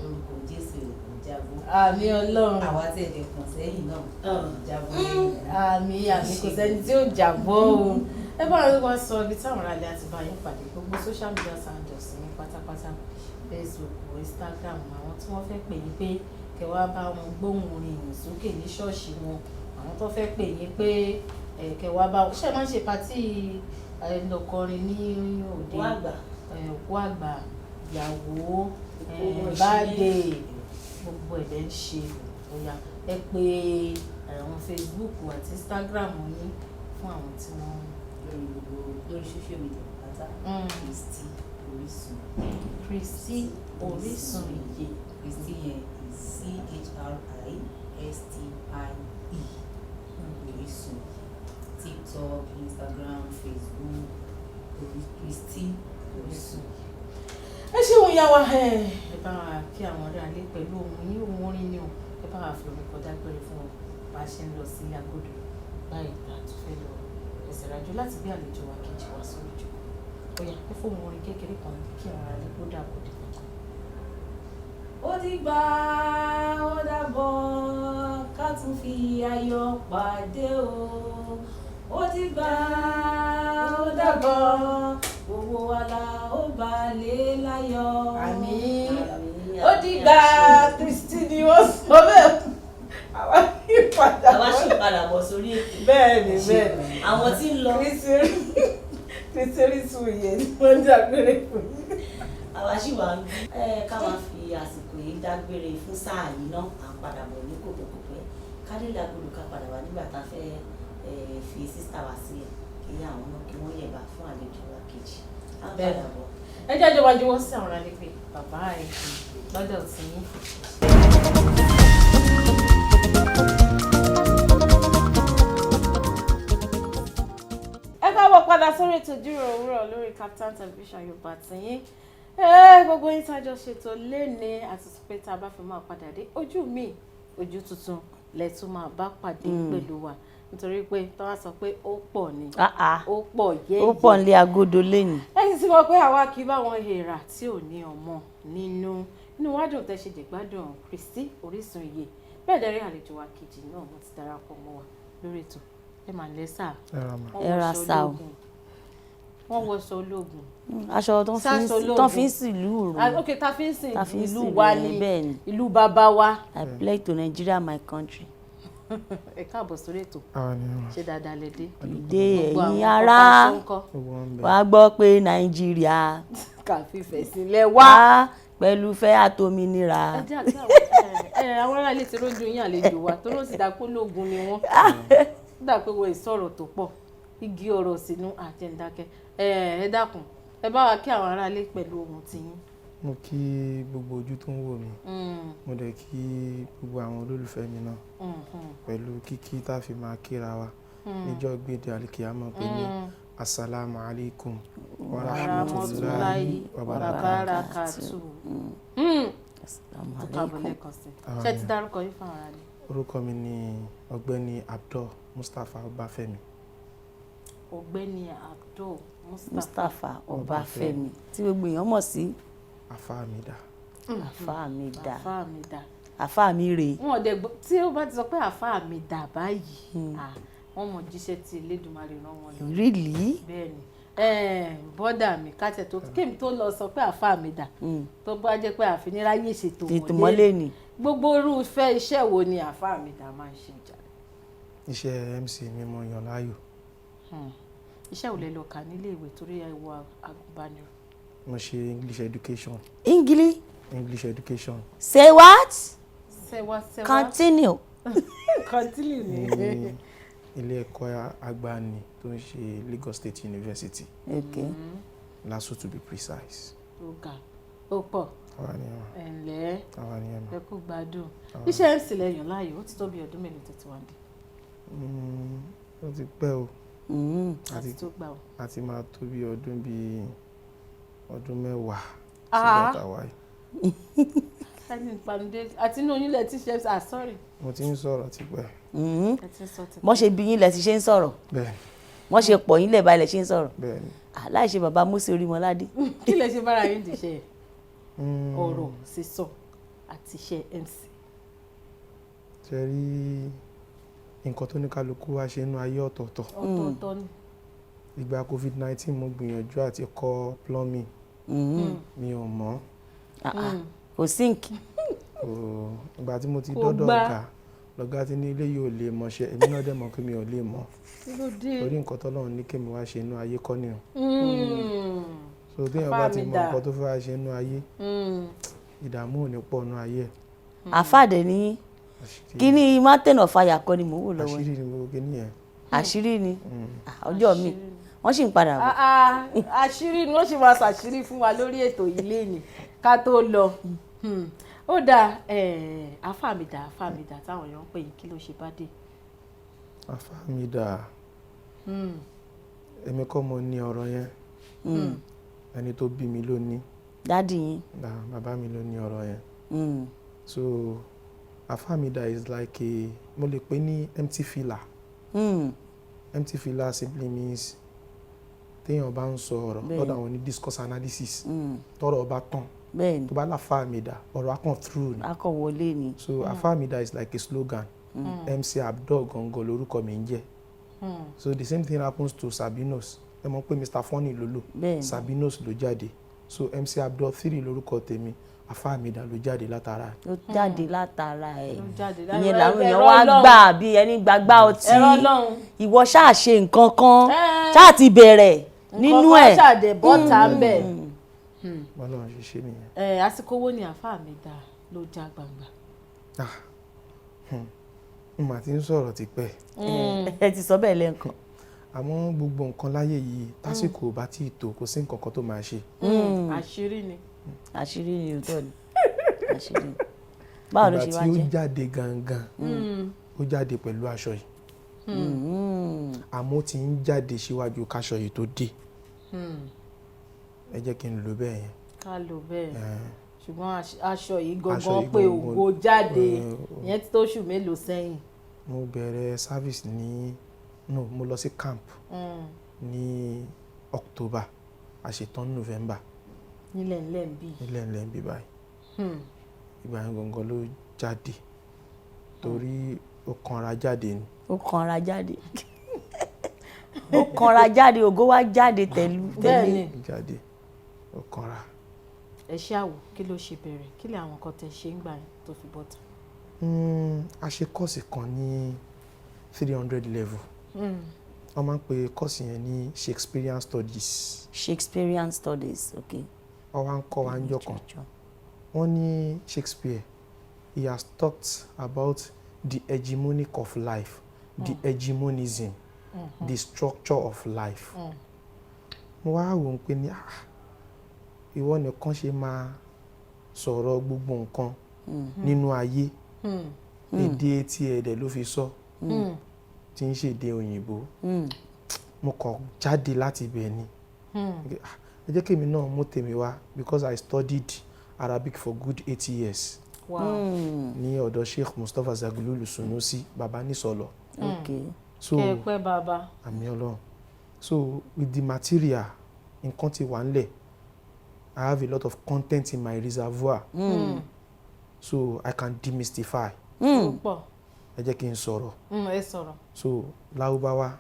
lórúkọ Jésù, ẹ̀ ní jábọ́. Àmín Ọlọ́run. Àwa tẹ̀lé kàn sẹ́yìn náà, ẹ̀ ní jábọ́ lẹ́yìn. Àmín, àmín, kò sẹ́ni tí ó jábọ́ o. Ẹ bá wọn wá sọ ibi táwọn aráàlú àti bá yín pàdé, gbogbo social media handles ní pátápátá, Facebook, Instagram, àwọn tí wọ́n fẹ́ pè yín pé kẹ́ wá bá wọn gbóhùn orin ìyìn sókè ní ṣọ́ọ̀ṣì wọn, àwọn tó fẹ́ pè yín pé kẹ́ wá bá wọn ṣe máa ń ṣe party lọ́kọrin ní òde Òkú àgbà. Òkú àgbà, ìyàwó, Ìkómọ, birthday, gbogbo ẹ̀ lẹ́ ń ṣe. Bóyá ẹ pé àwọn Facebook àti Instagram yín fún àwọn tí wọ́n Lórí gbogbo, lórí social media pátá, Kristi Orísun. Kristi Orísun Ìyè. Kristi yẹn is Christie, Orísun. TikTok, Instagram, Facebook, Kristi Orísun. Ẹ ṣeun yá wa. Ẹ bá wa kí àwọn ọ̀rẹ́ alẹ́ pẹ̀lú ohun yín, ohun orin ni o. Ẹ bá wa fi orin kọjá gbére fún wọn bá a ṣe ń lọ sí agodo báyìí, tá a tún fẹ́ lọ ẹsẹ̀ rájò láti gbé àlejò wa kejì wá sórí ìjókòó. Ó yá, ẹ fóun orin kékeré kan kí àwọn ará kó dàbọ̀ dìgbà kan. Ó dìgbà, ó dàbọ̀, ká tún fi ayọ̀ pàdé o. Ó dìgbà, ó dàbọ̀, gbogbo wa la ó balẹ̀ láyọ̀. Àmín. Àmín, Ó àmín, dìgbà. Àṣẹ. Kristi ni wọ́n sọ bẹ́ẹ̀, àwa ní ìpadà. Àwa sì padà bọ̀ sórí ètò. Bẹ́ẹ̀ ni, bẹ́ẹ̀ ni. Àwọn tí ń lọ. Kristi Orísun Ìyè ni wọ́n ń dágbére fún yín. Àwa sì wà ń bí. Ẹ ká máa fi àsìkò yìí dágbére fún sáà yìí náà, à ń padà bọ̀ ní kòpẹ́kòpẹ́. Kádélé agbolo ká padà wá nígbà tá a fẹ́ fi sister wa sílẹ̀ kí àwọn náà kí wọ́n yẹ̀bà fún àlejò wa kejì. À ń padà bọ̀. Ẹ jẹ́ àjọba juwọ́ sí àwọn aráalé pé bàbá ẹ̀ lọ́dọ̀ tí yín. Ẹ káàbọ̀ padà sórí ètò ìjíròrò òwúrọ̀ lórí Kaftan Television Yorùbá tìyín. Gbogbo yín tá a jọ ṣètò léni àti pé tá a bá fi máa padà dé, ojú mi ojú tuntun lẹ́tún máa bá pàdé pẹ̀lú wa, nítorí pé tó wá sọ pé ó pọ̀ ni, ó pọ̀ yẹ́yẹ́. Ó pọ̀ nílé agodo lẹ́yìn. Ẹ sì ti mọ̀ pé àwa kì í bá wọn hèèrà tí ò ní ọmọ nínú. Inú wa dùn tẹ́ ṣe jẹ̀gbádùn Kristi Orísun Ìyè. Bẹ́ẹ̀ dẹ́rẹ́, àlejò wa kejì náà, wọ́n ti darapọ̀ mọ́ wa lórí ètò. Ẹ mà lẹ́sà. Ẹ ra sá o. Wọ́n wọṣọ ológun. Aṣọ tó fi ń sìlú rò. Ah, ok, ta fi ń sìn Ta fi ń ìlú sìn wa ìlú ni. Bẹ́ẹ̀ ni. Ìlú bàbá wa. I pledge to Nigeria, my country. Ẹ káàbọ̀ sórí ètò. Ṣé dáadáa lẹ dé? Ìdè Gbogbo ẹ̀yin àwọn ará ọkọ̀ aṣọ ńkọ́? wàá gbọ́ pé Nàìjíríà Kà fífẹ̀ sílẹ̀ wá. wá pẹ̀lú fẹ́ àtòmìnira. Ẹ jẹ́ àti àwọn àwọn ará ilé ti rójú yín, àlejò wa, tó ló sì dá pé ológun ni wọ́n, ó dà pé wọ́n ìsọ̀rọ̀ tó pọ̀, igi ọ̀rọ̀ sínú àjẹndákẹ́. Ẹ dákun, ẹ bá wa kí àwọn ará ilé pẹ̀lú ohun tiyín. Mo kí gbogbo ojú tó ń wò mí, mo dẹ̀ kí gbogbo àwọn olólùfẹ́ mi náà pẹ̀lú kíkí tá a fi máa kíra wa níjọ́ gbèdé alikiyama pé ní asalaamu alaykum wa rahmatulahi wa barakatuh. Barakatu. Assalamu Tó káàbọ̀ alaikum. lẹ́ẹ̀kan sí i. Ṣé ti dárúkọ yín fún àwọn ará ilé? Orúkọ mi ni Ọ̀gbẹ́ni Abdul Mustapha Ọbáfẹ́mi. Ọ̀gbẹ́ni Abdul Mustapha. Mustapha Ọbáfẹ́mi, tí gbogbo èèyàn mọ̀ sí Afáàmìdá. Àfáà mi dà. Àfáà mi dà. Àfáà mi rè. Wọn ò dẹ̀ gbọ́ tí ó bá ti sọ pé àfáà mi dà báyìí, ah, wọ́n mọ̀ jíṣẹ́ tí Elédùmarè rán wọn lọ. Really? Bẹ́ẹ̀ ni, bọ́dà mi, kátẹ̀ tó kémi tó lọ sọ pé àfáà mi dà, tó bá jẹ́ pé àfiníráyè ṣètò Ètò mọ́lẹ̀ ni. Gbogbo irúfẹ́ iṣẹ́ wo ni àfáà mi dà máa ń ṣe jà? Iṣẹ́ MC ni mo yàn láàyò. Iṣẹ́ ò lè lọ kà nílé ìwé torí ẹ wọ agùnbánirọ̀? Mo ṣe English education. English. English education. Say what? Sẹ́wá sẹ́wá. Continue. Continue ni. Ní ilé ẹ̀kọ́ àgbàní tó ń ṣe Lagos State University, LASU to be precise. Ó ga, ó pọ̀. Àwa ni ẹ̀ mà. Ẹ̀ ǹlẹ́. Àwa ni ẹ̀ mà. Ẹ kú gbádùn. Iṣẹ́ MC lẹ́yìn láàyò, ó ti tó bí ọdún mélòó tó ti wà ní? Ó ti pẹ́ o. Àti tó gbà o. Àti máa tó bí ọdún, bíi ọdún 10 Ah. sígbà tá a wáyé. Ẹni ìpanudé àti inú oyún lẹ ti ṣe MC? Ah, sorry. Mo ti ń sọ̀rọ̀ tipẹ́. Ẹ ti ń sọ ti. Wọ́n ṣe bí yín lẹ ti ṣe ń sọ̀rọ̀? Bẹ́ẹ̀. Wọ́n ṣe pọ̀ yín lẹ̀ báyìí lẹ ṣe ń sọ̀rọ̀? Bẹ́ẹ̀ ni. Ah, láì ṣe bàbá Mósè Orímọládé. Kí lẹ ṣe bára yín dìṣe ọ̀rọ̀ sísọ àti iṣẹ́ MC? Ṣe rí nǹkan tó ní kálukú wá ṣe inú ayé ọ̀tọ̀ọ̀tọ̀. Ọ̀tọ̀ọ̀tọ̀ ni. Ìgbà COVID-19, mo gbìyànjú àti kọ́ plumbing, mi ò mọ̀. Ah, ah. Kò sink. Ìgbà tí mo ti Kò dọ́dọ̀ gbà. ọ̀gá, lọ́gá tí ní ilé yìí ò lè mọṣẹ́, èmi náà dẹ̀ mọ̀ pé mi ò lè mọ̀. Kí ló dé? Torí nǹkan tọ́lọ́run ní kémi wá ṣe inú ayé kọ́ nìyẹn. So téèyàn bá ti mọ Àfáàmì dà. nǹkan tó fẹ́ wá ṣe inú ayé, ìdààmú ò ní pọ̀ inú ayé ẹ̀. Àfáàdé ní Àṣírí. kí ní mountain of fire kọ́ ni mò ń wò lọ́wọ́ yìí. Àṣírí ni gbogbo kíní yẹn. Àṣírí ni. Ah, ọjọ́ mi wọ́n sì ń padà bọ̀. Ah, ah, àṣírí ni wọ́n sì máa ṣàṣírí fún wa lórí ètò yìí lénìí ká tó lọ. Ó dáa. Àfàmìdà, àfàmìdà táwọn èèyàn ń pè yín, kí ló ṣe bá dé? Àfáàmìdà, èmi kọ́ mo ní ọ̀rọ̀ yẹn, ẹni tó bí mi ló ní. Daddy yín. Bàbá mi ló ní ọ̀rọ̀ yẹn. So àfáàmìdà is like a, mo lè pè ní empty filler. Empty filler simply means téèyàn bá ń sọ ọ̀rọ̀ lọ́dọ̀ àwọn ní discourse analysis, tọ́rọ̀ bá tán, tó bá láfàmìdà, ọ̀rọ̀ á kàn through ni. Akọ wọlé ni. So àfàmìdà is like a slogan. MC Abdul gangan lórúkọ mi ń jẹ́. So the same thing happens to Sabinos. Ẹ mọ̀ pé Mr Funny ló lò, Sabinos ló jáde. So MC Abdul 3 lórúkọ tèmi, àfàmìdà ló jáde látara ẹ̀. Ló jáde látara ẹ̀. Ló jáde Ìyẹn làwọn èèyàn ẹ̀rọ wá Ọlọ́run. gbà bí ẹni gbàgbá ọtí. Ẹ̀rọ Ọlọ́run. Ìwọ ṣáà ṣe nǹkan kan, ṣáà ti bẹ̀rẹ̀ nínú Nǹkan ẹ̀. kan ṣàdé bọ́ta ń bẹ̀. Bọ́lá ṣe ṣe nìyẹn. Ẹ àsìkò wo ni àfàmìdà ló já gbangba? Ah, n mà ti ń sọ̀rọ̀ tipẹ́. Ẹ ti sọ bẹ́ẹ̀ lẹ́ǹkan. Àmọ́ gbogbo nǹkan láyé yìí, tásìkò ò bá tí ì tó, kò sí nǹkan kan tó máa ṣe. Àṣírí ni. Àṣírí ni, òótọ́ ni, àṣírí ni. Báwo ló Ìgbà ṣe tí wá ó jẹ́? jáde gangan, ó jáde pẹ̀lú aṣọ yìí, àmọ́ ó ti ń jáde síwájú káṣọ yìí tó dé. Ẹ jẹ́ kí n lò bẹ́ẹ̀ yẹn. Ká lò bẹ́ẹ̀. Ṣùgbọ́n aṣọ yìí Aṣọ gangan yìí pé gangan, ògo jáde, ìyẹn ti tó oṣù mélòó sẹ́yìn? Mo bẹ̀rẹ̀ service ní, no, mo lọ sí camp ní October, a ṣetán November. Nílẹ̀ ńlẹ̀ ń bí. Nílẹ̀ ńlẹ̀ ń bí báyìí. Ìgbà yẹn gangan ló jáde, torí ó kanra jáde ni. Ó kanra jáde, ó kanra jáde, ògo wá jáde tẹ̀lú tẹ̀lé. Bẹ́ẹ̀ni. Jáde, ó kanra. Ẹ ṣe àwò, kí ló ṣe bẹ̀rẹ̀? Kí lè àwọn nǹkan tẹ ṣe ń gbà yẹn tó fi bọ́ta? A ṣe course kan ní 300 level. Wọ́n máa ń pe course yẹn ní Shakespearean Studies. Shakespearean Studies, ok. Wọ́n wá ń kọ́ wa ń jọ kan, wọ́n ní Shakespeare, he has talked about the hegemonic of life, the hegemonism, the structure of life. Mo wá wò ó pé ní, ah, ìwọ nìkan ṣe máa sọ̀rọ̀ gbogbo nǹkan nínú ayé, èdè tí ẹ̀dẹ̀ ló fi sọ, tí ń ṣèdè òyìnbó. Mo kàn jáde láti ibẹ̀ ni. Ah, ẹ jẹ́ kémi náà mú tèmi wá, because I studied Arabic for good 8 years ní ọ̀dọ̀ Sheikh Mustapha Zaglulu Sunusi, baba nísọlọ. So Kẹ́ ẹ pẹ́, bàbá. Àmín Ọlọ́run. So with the material, nǹkan ti wà ńlẹ̀. I have a lot of content in my reservoir, so I can demystify. Ó pọ̀. Ẹ jẹ́ kí n sọ̀rọ̀. Ẹ sọ̀rọ̀. So Lárúbáwá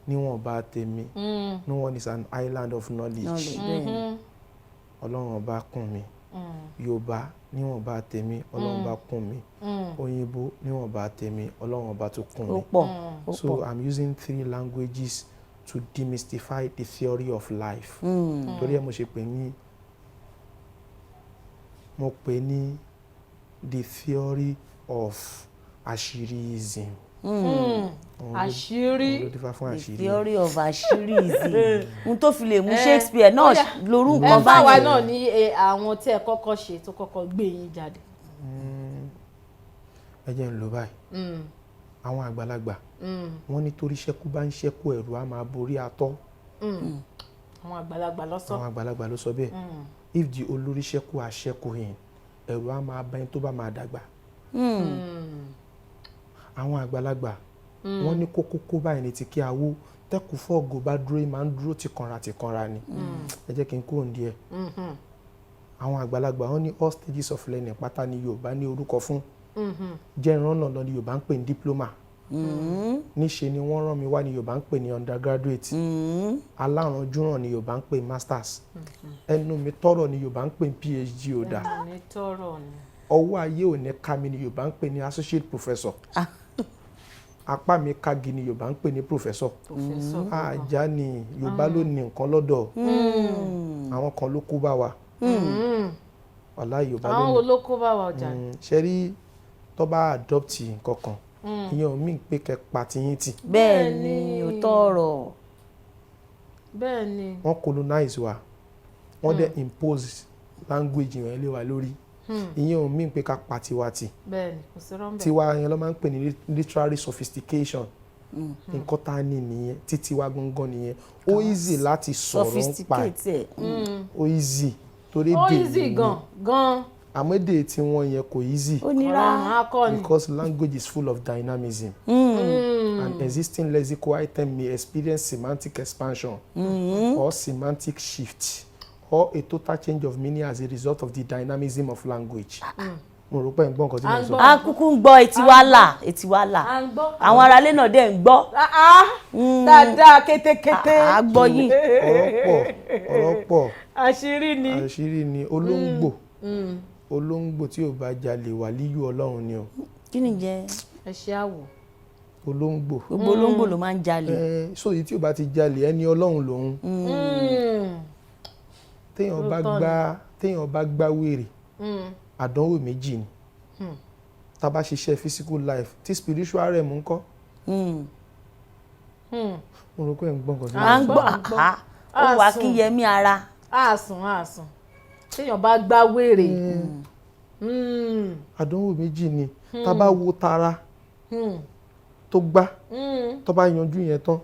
níwọ̀nba tèmi, no one is an island of knowledge. Knowledge, bẹ́ẹ̀ni. Ọlọ́run ọba kún mi. Yorùbá níwọ̀nba tèmi, Ọlọ́run ọba kún mi. Òyìnbó níwọ̀nba tèmi, Ọlọ́run ọba tó kún mi. Ó pọ̀, ó So pọ̀. I'm using three languages to demystify the theory of life. Torí ẹ mo ṣe pè ní, mo pè ní the theory of Àṣíríism. Àṣírí. Òun ló dífá fún The àṣírí. theory of àṣíríism, ohun tó fi lè mú Eh, Shakespeare náà ó yá. lórúkọ Ẹ fáwa báyìí. náà ní àwọn tí ẹ kọ́kọ́ ṣe tó kọ́kọ́ gbé yín jáde. Ẹ jẹ́ ń lò báyìí. Àwọn àgbàlagbà, wọ́n ní torí ṣẹ́kù bá ń ṣẹ́kù, ẹ̀rù á máa borí atọ́. Àwọn àgbàlagbà ló sọ. Àwọn àgbàlagbà ló sọ bẹ́ẹ̀. If the olórí ṣẹ́kù àṣẹ́kù hìn, ẹ̀rù á máa bá ẹni tó bá máa dàgbà. Àwọn àgbàlagbà, wọ́n ní kókókó báyìí ní ti kí awó tẹ́kù fọ́ọ̀gù bá dúró, yìí máa ń dúró tìkanra tìkanra ni. Ẹ jẹ́ kí n kúrò ní díẹ̀. Àwọn àgbàlagbà, wọ́n ní all stages of learning pátá ni Yorùbá ní orúkọ fún. Jẹ́ ìrànà lọ ni Yorùbá ń pè ní diploma. Níṣe ni wọ́n rán mi wá ni Yorùbá ń pè ní undergraduate. Aláranjúràn ni Yorùbá ń pè ní masters. Ẹnu mi tọrọ ni Yorùbá ń pè ní PhD holder. Ẹnu mi tọrọ ni. Ọwọ́ ayé ò ní ká mi ni Yorùbá ń pè ní associate professor. Apá mi kági ni Yorùbá ń pè ní professor. Professor. Ajá ni Yorùbá ló ní nǹkan lọ́dọ̀. Àwọn kan ló kó bá wa. Wàláhì, Yorùbá ló Àwọn ní. wo ló kó bá wa ọjà? Ṣe rí, tó bá adopt nǹkan kan, ìyẹn ò mean pé kẹ́ pa tiyín tì. Bẹ́ẹ̀ ni, òótọ́ ọ̀rọ̀. Bẹ́ẹ̀ ni. Wọ́n colonize wa, wọ́n dẹ̀ impose language yẹn lé wa lórí. Ìyẹn ò mean pé ká pa tiwa tì. Bẹ́ẹ̀ ni, kò sí rọ́ńbẹ́. Tiwa yẹn ló máa ń pè ní literary sophistication. Nǹkan tá a ní nìyẹn, títí wa gangan nìyẹn. Ó easy láti sọ̀rọ̀ ń pa ẹ̀. Sophisticate ẹ̀. Ó easy torí Ó èdè easy ni. gan gan. Àmọ́ èdè tí wọ́n yẹn kò easy. Ó nira. Ọ̀rọ̀ akọni. Because language is full of dynamism. An existing lexical item may experience semantic expansion or semantic shift or a total change of meaning as a result of the dynamism of language. Mo rò pé ẹ̀ ń gbọ́ nǹkan tí mo À ń sọ. gbọ́. A kúkú ń gbọ́, etí wa là, etí wa là. À ń gbọ́. Àwọn aráalé náà dẹ̀ ń gbọ́. Ah, ah, dáadáa, kétékété. À gbọ́ yìí. Ọ̀rọ̀ pọ̀, ọ̀rọ̀ pọ̀. Àṣírí ni. Àṣírí ni olóńgbò. Olóńgbò tí ò bá jalè, wàlíyù Ọlọ́run ni o. Kí ni jẹ́? Ẹ ṣe àwò. Olóńgbò. Gbogbo olóńgbò ló máa ń jalè? Ẹ so èyí tí ò bá ti jalè, ẹni Ọlọ́run lòun. Téèyàn bá Lóòótọ́. gbá, téèyàn bá gbá wèrè, àdánwò méjì ni. Tá a bá ṣiṣẹ́ physical life, tí spiritual realm ń kọ́. Mo rò pé ẹ̀ ń gbọ́ nǹkan tí À ń mo sọ. gbọ́. À ń gbọ́. Àhá, ó wà À sùn. kí yẹmí ara. Àsùn àsùn, téèyàn bá gbá wèrè. Àdánwò méjì ni. Tá a bá wo tara tó gbá, tó bá yanjú yẹn tán,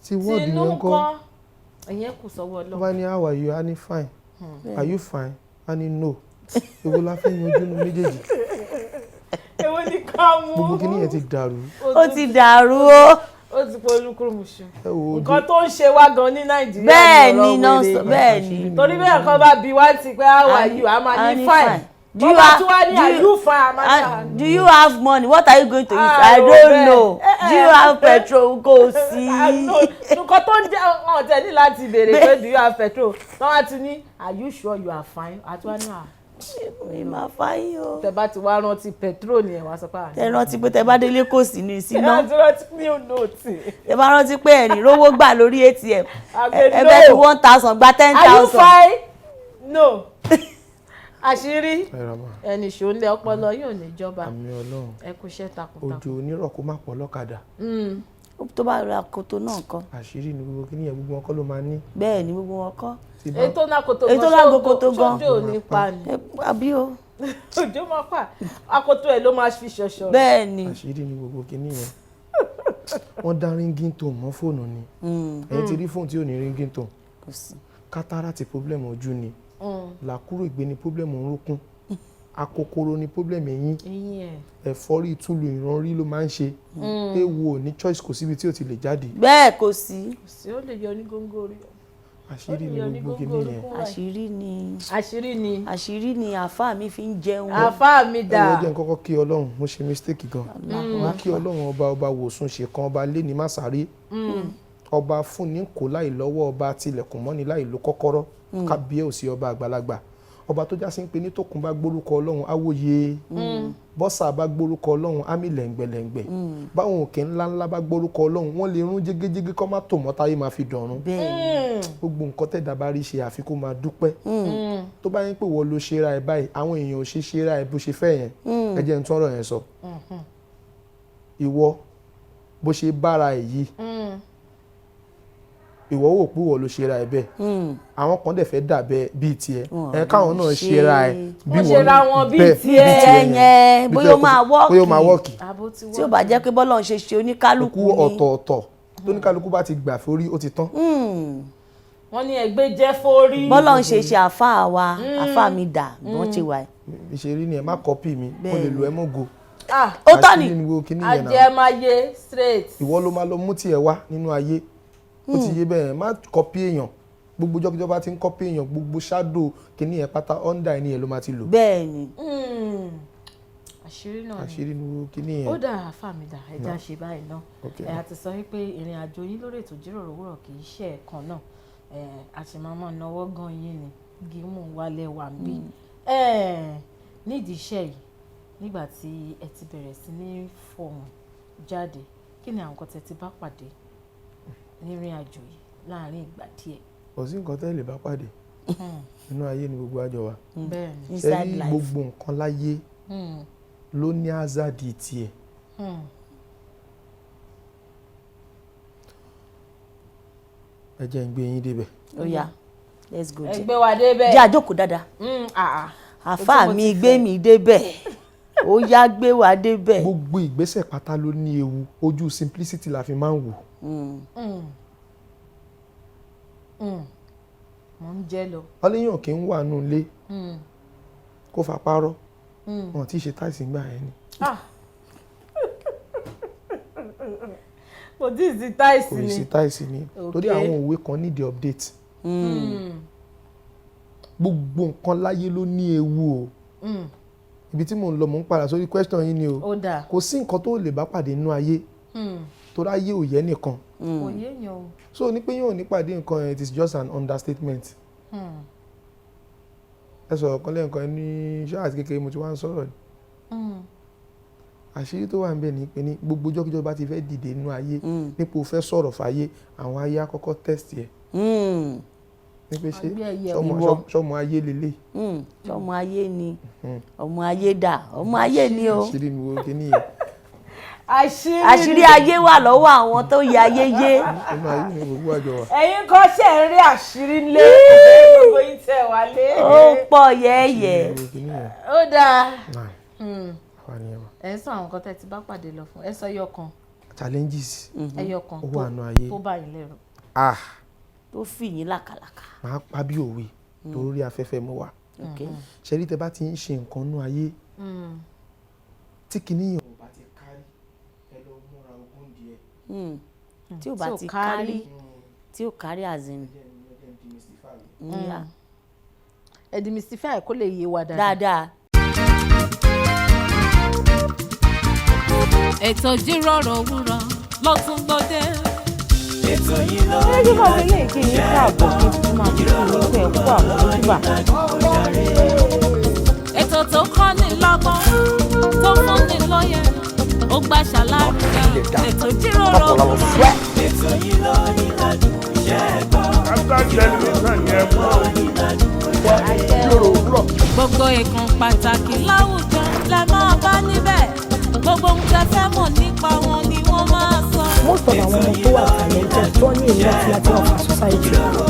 tí wọ́ọ̀dù Tinú yẹn kọ́, kọ́, ìyẹn kù sọ́wọ́ tó Ọlọ́run. bá ní how are you, á ní fine. Are you fine? Á ní no. Èwo la fẹ́ yanjú nu méjèèjì? Èwo ni ká mú? Gbogbo kíní yẹn ti dàrú. Ó ti dàrú o. Ó ti polúkúrúmuṣu. Ẹ wo ojú. Nǹkan tó ń ṣe wá gan ní Nàìjíríà Bẹ́ẹ̀ ni ni ọ̀rọ̀ náà wèrè sọ yìí. bẹ́ẹ̀ ni. Torí bẹ́ẹ̀ kan bá bi wá ti pé how are you, a máa ní fine. Do Bó you bá have tún wá ní do are you you fine, a máa ní Do you have money? What are you going to eat? Ah, I ò don't bẹ́ẹ̀. know. Do you have petrol? Kò sí. Nǹkan tó ń jẹ́ ọ̀n tẹ̀ ní láti béèrè pé do you have petrol, wọ́n wá ti ní are you sure you are fine, àti wá ní à Mi máa fáyín o. Tẹ bá ti wá rántí petrol ni ẹ wá sọ pé à Tẹ rántí pé tẹ bá délé kò sí ní ẹ síná. ti rántí new note. Tẹ bá rántí pé ẹ̀rìn rówó gbà lórí ATM. Àgbẹ̀ Ẹ no. bẹ́ẹ̀ fi 1,000 gba ten Are you thousand. fine? No. Àṣírí. Ẹ rà mà. Ẹnì ṣòlẹ ọpọlọ yóò ní ìjọba. Àmín Ọlọ́run. Ẹ kú iṣẹ́ takuntakun. Òjò onírọ̀ kó má pọ̀ lọ́kadà. Tó bá ra koto náà kọ́. Àṣírí ni gbogbo kíní yẹn, gbogbo wọn kọ́ ló máa ní. Bẹ́ẹ̀ ni, gbogbo wọn kọ́. Tí bá Ètò náà koto Èyí tó gan, lágo koto gan. ṣojú ò ní pa ni. Ẹ, àbí o. Òjò máa pa akoto ẹ ló máa fi ṣọṣọ. Bẹ́ẹ̀ ni. Àṣírí ni gbogbo kíní yẹn. Wọ́n dá ringing tone mọ́ fóònù ni. Ẹ̀yin ti rí fóònù tí ò ní ringing tone? Kò sí. Cataract problem ojú ni. Làkúrò ìgbé ni problem orúnkún. Akokoro ni problem eyín. Eyín ẹ. Ẹ̀fọ́rí túlù ìrànrí ló máa ń ṣe. Ewo ò ní choice, kò síbi tí ò ti lè jáde. Bẹ́ẹ̀, kò sí. Kò sí, ó lè yọ ní góńgó rí. Àṣírí Ó lè yọ ni ní gbogbo góńgó kíní yẹn. orúnkún báyìí. Àṣírí ni. Àṣírí ni. Àṣírí ni àáfàá mi fi ń jẹun. Àáfàá mi Ẹ dà. wọ́n jẹ́ n kọ́kọ́ kí Ọlọ́run. Mo ṣe mistake gan. Mo kí Ọlọ́run ọba, ọba wòsùn ṣe kan, ọba lé ní má sáré, ọba fúnni kò láì lọ́wọ́, ọba tilẹ̀kùn mọ́ni láì lo kọ́kọ́rọ́, kábíyèsí, ọba àgbàlagbà, ọba tó já sí pé ní tókun bá gbórúkọ Ọlọ́run awòye, bọ́sà bá gbórúkọ Ọlọ́run ámì lẹ́ngbẹ̀lẹ́ngbẹ̀, báwọn òkè ńláńlá bá gbórúkọ Ọlọ́run, wọ́n lè rún jégéjégé kọ́ má tò mọ́ táyé máa fi dọ̀run. Bẹ́ẹ̀. Gbogbo nǹkan tẹ̀dá bá rí ṣe, àfi kó máa dúpẹ́. Tó bá yín pé wọ́n ló ṣe ra ẹ̀ báyìí, àwọn èèyàn ò ṣe ṣe ra ẹ̀ bó ṣe fẹ́ yẹn. Ẹ jẹ́ n tún ọ̀rọ̀ yẹn sọ. Ìwọ bó ṣe bára ẹ̀ yìí, ìwọ wò pé ìwọ ló ṣe ra ẹ bẹ́ẹ̀, àwọn kan dẹ̀ fẹ́ dà bẹ́ẹ̀ bíi tiẹ̀ ẹ, káwọn náà ṣe ra ẹ bí Wọ́n ṣe ra wọn bíi bẹ́ẹ̀, tiẹ̀. bíi tiẹ̀ yẹn, Bí bóyá tiẹ̀ ó máa work. Bóyá ó máa work. Àbó ti Tí ó bá jẹ́ pé bọ́lá ń ṣe ṣe oníkálukú kú ni. Ọ̀tọ̀ọ̀tọ̀ tó ní kálukú bá ti gbà forí, ó ti tán. Wọ́n ní ẹgbẹ́ jẹ́ forí. Bọ́lá ń ṣe ṣe àáfàá wa, àáfàá mi dà bí wọ́n ṣe wà yìí. Bí ṣe rí ni ẹ má copy mi, mo lè lu ẹ mọ́go. Ah, Ó tọ́ ni. Àṣírí ni wo kíní yẹn náà. Ajẹmáyé straight. Ìwọ ló máa lọ mú tiẹ̀ wá nínú ayé, ó ti yé bẹ́ẹ̀. Má copy èèyàn. Gbogbo jọ́kíjọ́ bá ti ń copy èèyàn, gbogbo shadow kíní yẹn pátá, under ẹni yẹn ló máa ti lò. Bẹ́ẹ̀ ni. Àṣírí náà ni. Àṣírí ni wo kíní yẹn. Ó dà, àáfàá mi dà, ẹja ṣe báyìí náà. Ok. Ẹ àti sọ wípé ìrìn àjò yín lórí ètò ìjíròrò òwúrọ̀ kì í ṣe ẹ̀ẹ̀kan náà. Ẹ àti máa máa náwó gan yín ni gímù wálé wà ń bí ẹ nídìí iṣẹ́ yìí. Nígbà tí ẹ ti bẹ̀rẹ̀ sí ní fọhùn jáde, kí ni àwọn nǹkan tẹ́ ti bá pàdé nírìn àjò yìí láàárín ìgbà díẹ̀? Kò sí nǹkan tẹ́ lè bá pàdé nínú ayé ni gbogbo àjọ wa. Bẹ́ẹ̀ ni. Ṣe Inside rí life. gbogbo nǹkan láyé ló ní hazard tiẹ̀. Ẹ jẹ́ ń gbé yín débẹ̀. Ó yá, let's go Ẹ there. gbé wa débẹ̀. Jẹ́ àjókòó dáadáa. Ah, ah. Àáfàá Ojú mo mi ti gbé fẹ́. mi débẹ̀, ó yá, gbé wa débẹ̀. Gbogbo ìgbésẹ̀ pátá ló ní ewu, ojú simplicity la fi máa ń wò. Mò ń jẹ́ lọ. Ọlẹ́yìn kì í wà nù ilé kó fapá rọ́, wọn tí ì ṣe tiles gbà yẹn ni. Ah. Kò tí ì sí tiles Kò ni. sí tiles ni, torí àwọn òwe kan need update. Gbogbo nǹkan láyé ló ní ewu o. Ibi tí mò ń lọ, mò ń padà sórí question yín ni o. Ó dáa. Kò sí nǹkan tó lè bá pàdé nínú ayé, torí ayé ò yẹ nìkan. Kò yéèyàn o. So ní pé yóò ní pàdé nǹkan yẹn, it is just an understatement. Ẹ sọ̀rọ̀ kan lẹ́ẹ̀kan ní ṣáà àti kékeré mo ti wá ń sọ̀rọ̀ ni. Àṣírí tó wà ń bẹ̀ ni pé ní gbogbo jọ́kíjọ́ bá ti fẹ́ dìde nínú ayé, nípò fẹ́ sọ̀rọ̀ fàyè, àwọn ayé á kọ́kọ́ test ẹ̀ ní pé ṣé Àgbé ẹyẹ ìwọ. ṣọmọ ayé lélẹ̀. Ọmọ ayé ni, ọmọ ayé dà, ọmọ ayé ni o. Àṣírí ni wo kíní yẹn. Àṣírí. Àṣírí ayé wà lọ́wọ́ àwọn tó yẹ ayé yé. Inú ayé ni gbogbo àjọ wà. Ẹ̀yin kan ṣe ń rí àṣírí ńlé gbogbo yín tẹ̀ wálé. Ó pọ̀ yẹ́yẹ́. Wo kíní yẹn. Ó dáa. Náà àwa nìyẹn wà. Ẹ ń sọ àwọn nǹkan tẹ́ ti bá pàdé lọ fún ẹ, sọ ẹyọ kan. Challenges Ẹyọ kan ó wà nù ayé. tó bá yín lẹ́rù. Ah. Tó fì yín làkàlàkà. Màá pa bí òwe torí afẹ́fẹ́ mo wà. Ṣe rí tẹ bá ti ń ṣe nǹkan nú ayé, tí kinní yẹn ò bá ti kárí, ẹ lọ múra ogún díẹ̀. Tí ò bá Tí ò ti kárí. kárí, tí ò kárí azin. Yeah. Ẹ demystify kó lè yé wa dáadáa. Dáadáa. Ètò ìjíròrò òwúrọ̀ ló tún gbòde. Ètò yìí ló Ẹ jẹ́ máa fi léyìí kí yín káàbọ̀, kí n tún máa fi kí yín pé ẹ kú àmójúbà. Ètò tó kọ́ni lọ́gbọ́n, tó fúnni lóye, ó gbà ṣàlàyé. Ètò ìjíròrò òwúrọ̀. Ètò yìí ló ní ládùn, ṣẹ́ ẹ gbọ́. Kaftan Television yẹn mọ́ o. Ìjíròrò òwúrọ̀. Gbogbo ìkan pàtàkì láwùjọ lẹ máa bá níbẹ̀, gbogbo ohun tẹ́ fẹ́ mọ̀ nípa wọn ni wọ́n máa sọ. Most of àwọn ọmọ tó wà talented, tó ní a lot láti offer society. Ẹ máa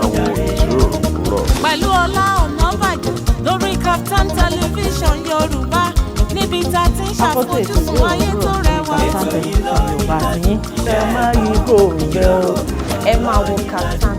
wo ìjíròrò òwúrọ̀. Pẹ̀lú Ọlá Ọ̀nàbàjọ́ lórí Kaftan Television Yorùbá, níbi tá a ti ń Akọ́tún ètò ṣàfojúsùn ìjíròrò ayé tó òwúrọ̀ rẹwà. Kaftan Television Yorùbá àti yín. Ẹ máa yí kò rẹ̀ o. Ẹ máa wo Kaftan.